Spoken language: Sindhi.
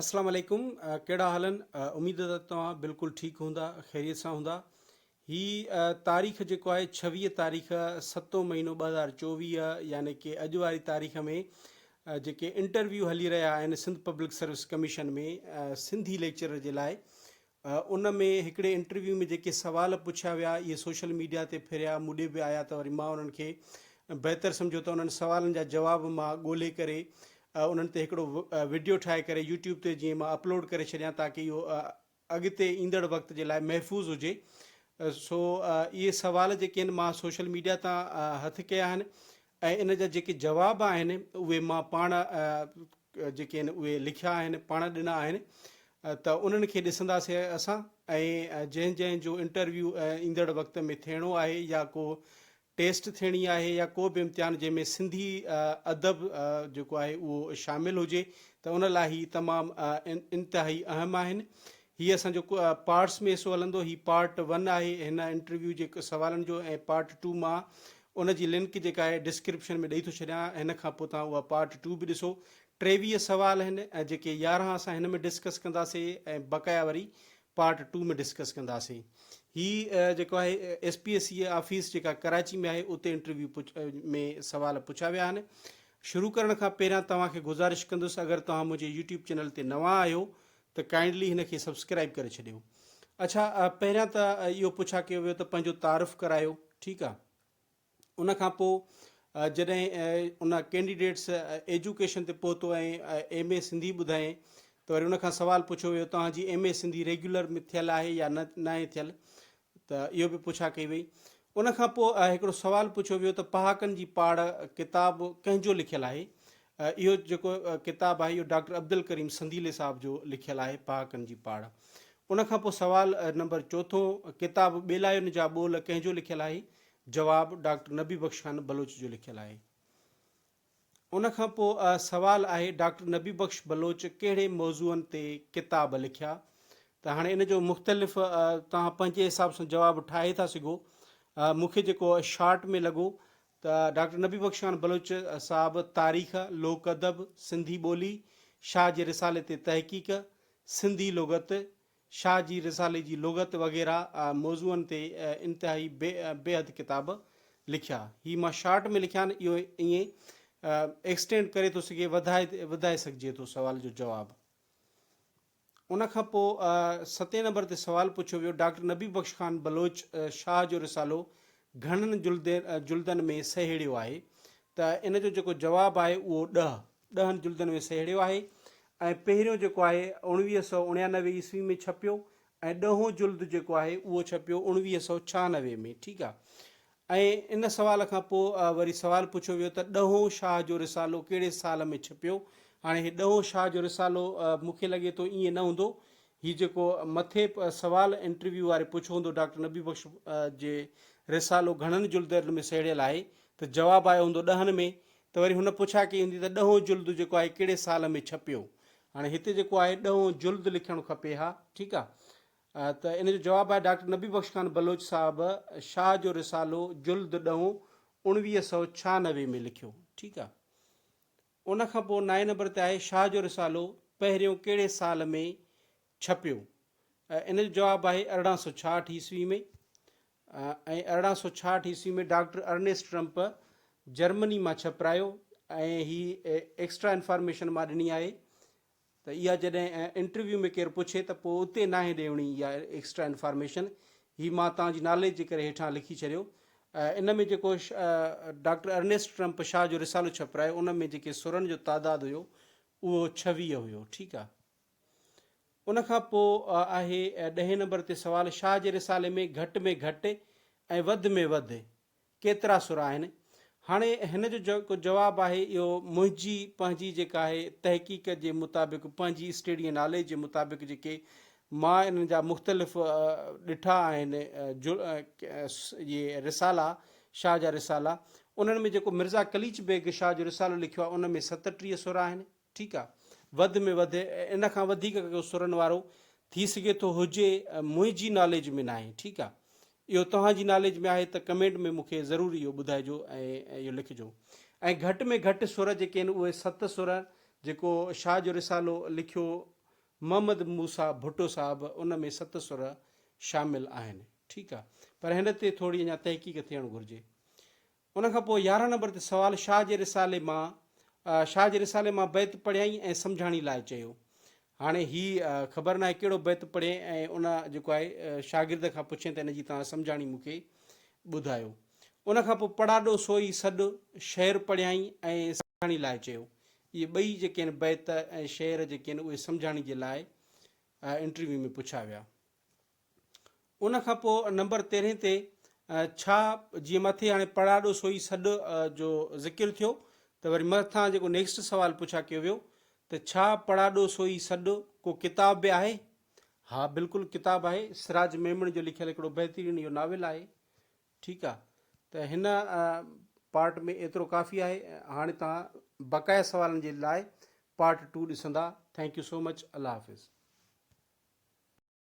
اسلام عليڪم ڪهڙا حال آهن اميد ته توهان بلڪل ٺيڪ هوندا خيريت سان هوندا هي تاريخ جيڪو آهي 26 تاريخ ستون مهينو 2024 يعني ڪي اڄ واري تاريخ ۾ جيڪي انٽرويو هلي رهيا آهن Sindh public service commission ۾ Sindhi lecturer جي لاء ان ۾ هڪڙي انٽرويو ۾ جيڪي سوال پڇيا ويا اهي سوشل ميڊيا تي ڦريا مون ڏي به آيا ته وري مان انهن کي بهتر سمجهيو ته انهن سوالن جا جواب مان ڳولي ڪري انهن تي هڪڙو وڊيو ٺاهي ڪري يوٽيوب تي جيئن مان اپلوڊ ڪري ڇڏيان تاڪه اهو اڳتي ايندڙ وقت جي لاء محفوظ هجي سو اهي سوال جيڪي آهن مان سوشل ميڊيا تان هٿ ڪيا آهن ۽ ان جا جيڪي جواب آهن اهي مان پاڻ جيڪي آهن اهي لکيا آهن پاڻ ڏنا آهن ته انهن کي ڏسنداسين اسان ۽ جنهن جنهن جو انٽرويو ايندڙ وقت ۾ ٿيڻو آهي يا ڪو ٽيسٽ ٿيڻي آهي يا ڪو به امتحان جنهن ۾ سنڌي ادب جيڪو آهي اهو شامل هجي ته ان لاء هي تمام انتهائي اهم آهن هي اسان جو پارٽس ۾ حصو هلندو هي پارٽ ون آهي هن انٽرويو جي سوالن جو ۽ پارٽ ٽو مان ان جي لنڪ جيڪا آهي ڊسڪرپشن ۾ ڏئي ٿو ڇڏيان هن کان پوء توهان اها پارٽ ٽو به ڏسو 23 سوال آهن ۽ جيڪي 11 اسان هن ۾ ڊسڪس ڪنداسي ۽ بقايا وري پارٽ ٽو ۾ ڊسڪس ڪنداسي هي جيڪو آهي S P S C office جيڪا ڪراچي ۾ آهي اتي انٽرويو ۾ سوال پڇيا ويا آهن شروع ڪرڻ کان پهريان توهان کي گذارش ڪندس اگر توهان منهنجي يوٽيوب چينل تي نوان آهيو ته ڪائنڊلي هن کي سبسڪرائب ڪري ڇڏيو. اڇا پهريان ته اهو پڇا ڪيو ويو ته پنهنجو تعارف ڪرايو ٺيڪ آ ان کان پو جڏهن ان ڪينڊيڊيٽس ايجوڪيشن تي پهتو ۽ ايم اي سنڌي ٻڌائين ته وري ان کان سوال پڇيو ويو توهان جي ايم اي سنڌي ريگيولر ۾ ٿيل آهي يا نه ناهي ٿيل ته اهو به پڇا ڪئي وئي. ان کان پوء هڪڙو سوال پڇيو ويو ته پهاڪن جي پاڙ ڪتاب ڪنهن جو لکيل آهي؟ اهو جيڪو ڪتاب آهي اهو ڊاڪٽر عبدالڪريم سنديلي صاحب جو لکيل آهي پهاڪن جي پاڙ. ان کان پوء سوال نمبر چوٿون ڪتاب ٻيلاين جا ٻول ڪنهن جو لکيل آهي؟ جواب ڊاڪٽر نبي بخش خان بلوچ جو لکيل آهي. ان کان پوء سوال آهي ڊاڪٽر نبي بخش بلوچ ڪهڙي موضوعن تي ڪتاب لکيا ته هاڻي ان جو مختلف توهان پنهنجي حساب سان جواب ٺاهي ٿا سگهو مون کي جيڪو شارٽ ۾ لڳو ته ڊاڪٽر نبي بخش خان بلوچ صاحب تاريخ، لوڪ ادب، سنڌي ٻولي، شاهه جي رسالي تي تحقيق، سنڌي لغت، شاهه جي رسالي جي لغت وغيره موضوعن تي انتهائي بيحد ڪتاب لکيا. هي مان شارٽ ۾ لکيا آهن، اهو ائين ايڪسٽينڊ ڪري ٿو سگهي، وڌائي وڌائي سگهجي ٿو سوال جو جواب. ان کان پوء ستين نمبر تي سوال پڇيو ويو، ڊاڪٽر نبي بخش خان بلوچ شاهه جو رسالو گهڻن جلدن ۾ سهيڙيو آهي؟ ته ان جو جيڪو جواب آهي اهو ڏهه، ڏهن جلدن ۾ سهيڙيو آهي ۽ پهريون جيڪو آهي 1999 عيسوي ۾ ڇپيو ۽ ڏهون جلد جيڪو آهي اهو ڇپيو 1996 ۾ ٺيڪ آ ۽ ان سوال کان پوء وري سوال پڇيو ويو ته ڏهون شاهه جو رسالو ڪهڙي سال ۾ ڇپيو هاڻي هي ڏهون شاهه جو رسالو مون کي لڳي ٿو ائين نه هوندو هي جيڪو مٿي سوال انٽرويو واري پڇيو هوندو ڊاڪٽر نبي بخش جي رسالو گهڻن جلدن ۾ سهيڙيل آهي ته جواب آيو هوندو ڏهن ۾ ته وري هن پڇا ڪئي هوندي ته ڏهون جلد جيڪو آهي ڪهڙي سال ۾ ڇپيو؟ هاڻي هتي جيڪو آهي ڏهون جلد لکڻ کپي ها ٺيڪ آ ته ان جو جواب آهي ڊاڪٽر نبي بخش خان بلوچ صاحب شاهه جو رسالو جلد ڏهون 1996 ۾ لکيو ٺيڪ آ ان کان پوء نائين نمبر تي آهي شاهه جو رسالو پهريون ڪهڙي سال ۾ ڇپيو؟ ان جو جواب آهي 1866 عيسوي ۾ ۽ 1866 عيسوي ۾ ڊاڪٽر ارنيسٽ ٽرمپ جرمني مان ڇپرايو ۽ هي ايڪسٽرا انفارميشن مان ڏني آهي ته اها جڏهن انٽرويو ۾ ڪير پڇي ته پوء اتي ناهي ڏيڻي اها ايڪسٽرا انفارميشن هي مان توهان جي ناليج جي ڪري هيٺان لکي ڇڏيو ان ۾ جيڪو ڊاڪٽر ارنيسٽ ٽرمپ شاهه جو رسالو ڇپرايو ان ۾ جيڪي سرن جو تعداد هيو اهو 26 هيو ٺيڪ آهي ان کان پوء آهي ڏهين نمبر تي سوال شاهه جي رسالي ۾ گهٽ ۾ گهٽ ۽ وڌ ۾ وڌ ڪيترا سر آهن؟ هاڻي هن جو جيڪو جواب آهي اهو منهنجي پنهنجي جيڪا آهي تحقيق جي مطابق پنهنجي اسٽيڊي ۽ ناليج جي مطابق جيڪي مان انهن جا مختلف ڏٺا آهن اهي رسالا شاهه جا رسالا انهن ۾ جيڪو مرزا قليچ بيگ شاهه جو رسالو لکيو آهي ان ۾ 37 سر آهن. ٺيڪ آ وڌ ۾ وڌ ان کان وڌيڪ ڪو سرن وارو ٿي سگهي ٿو هجي منهنجي ناليج ۾ ناهي ٺيڪ آ اهو توهان جي ناليج ۾ آهي ته ڪمينٽ ۾ مون کي ضرور اهو ٻڌائجو ۽ اهو لکجو ۽ گهٽ ۾ گهٽ سر جيڪي آهن اهي ست سر جيڪو شاهه جو رسالو لکيو. محمد موسيٰ ڀٽو صاحب ان ۾ ست سر شامل آهن. ٺيڪ آ پر هن تي ٿوري اڃا تحقيق ٿيڻ گهرجي. ان کان پوء 11 نمبر تي سوال شاهه جي رسالي مان شاهه جي رسالي مان بيت پڙهيائين ۽ سمجهاڻي لاء چيو. هاڻي هي خبر ناهي ڪهڙو بيت پڙهين ۽ ان جيڪو آهي شاگرد کان پڇين ته ان جي توهان سمجهاڻي مون کي ٻڌايو. ان کان پوء پڙاڏو سوئي سڏ شعر پڙهيائين ۽ سمجهاڻي لاء چيو. اهي ٻئي جيڪي آهن بيت ۽ شعر جيڪي آهن اهي سمجهاڻي جي لاء انٽرويو ۾ پڇيا ويا. ان کان پوء نمبر تيرهين تي ڇا جيئن مٿي هاڻي پڙاڏو سوئي سڏ جو ذڪر ٿيو ته وري مٿان جيڪو نيڪسٽ سوال پڇا ڪيو ويو ته ڇا پڙاڏو سوئي سڏ ڪو ڪتاب به آهي؟ ها بلڪل ڪتاب آهي سراج ميمڻ جو لکيل هڪڙو بهترين اهو ناول آهي ٺيڪ آ ته هن پارٽ ۾ ايترو ڪافي آهي هاڻي توهان بقايا سوالن جي لاء پارٽ ٽو ڏسندا thank you so much Allah Hafiz.